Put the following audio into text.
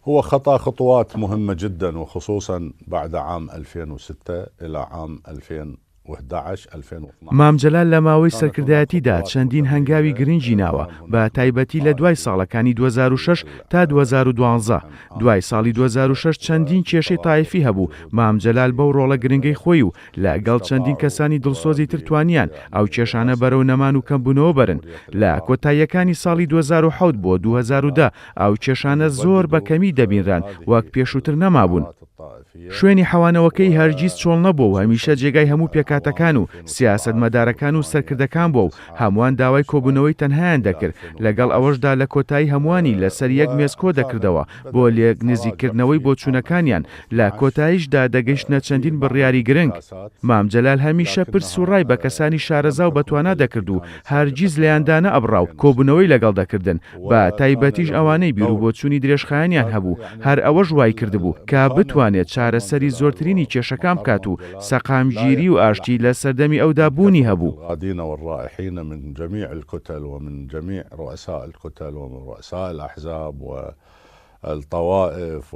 هو خطا خطوات مهمة جدا وخصوصا بعد عام 2006 إلى عام 2011 2012. مام جەلال لە ماوەی سەرکردایەتیدا چەندین هەنگاوی گرنگی ناوە، بە تایبەتی لە دوای ساڵەکانی 2006 تا 2012. دوای ساڵی 2006 چەندین کێشەی تایفی هەبوو، مام جەلال بەو ڕۆڵە گرنگەی خۆی و لە گەڵ چەندین کەسانی دڵسۆزی تر توانیان ئەو کێشانە بەرەو نەمان و کەمبوونەوە بەرن. لە کۆتاییەکانی ساڵی 2007 بۆ 2010 ئەو کێشانە زۆر بە کەمی دەبینران وەک پێشووتر نەمابوون. شوێنی حەوانەوەکەی هەرگیز چۆڵ نەبووە و هەمیشە جێگای هەموو پێکهاتەکان و سیاسەتمەدارەکان و سەرکردەکان بووە و هەمووان داوای کۆبوونەوەی تەنهایان دەکرد، لەگەڵ ئەوەشدا لە کۆتایی هەمووانی لەسەر یەک مێز کۆدەکردەوە بۆ لێک نزیککردنەوەی بۆچوونەکانیان، لە کۆتاییشدا دەگەیشتنە چەندین بڕیاری گرنگ. مام جەلال هەمیشە پرس و ڕای بە کەسانی شارەزا و بەتوانا دەکرد و هەرگیز لێیان دانەئەبڕا و کۆبوونەوەی لەگەڵ دەکردن، بە تایبەتیش ئەوانەی بیروبۆچوونی درێژخایەنیان هەبوو، هەر ئەوەش وایکردبوو کە بتوانێت چارەسەری زۆرترینی کێشەکان بکات و سەقامگیری و ئاشتی لە سەردەمی ئەودا بوونی هەبوو. الغادین والرائحین من جمیع الکتل ومن جمیع رؤساء الکتل ومن رؤساء الاحزاب والطوائف.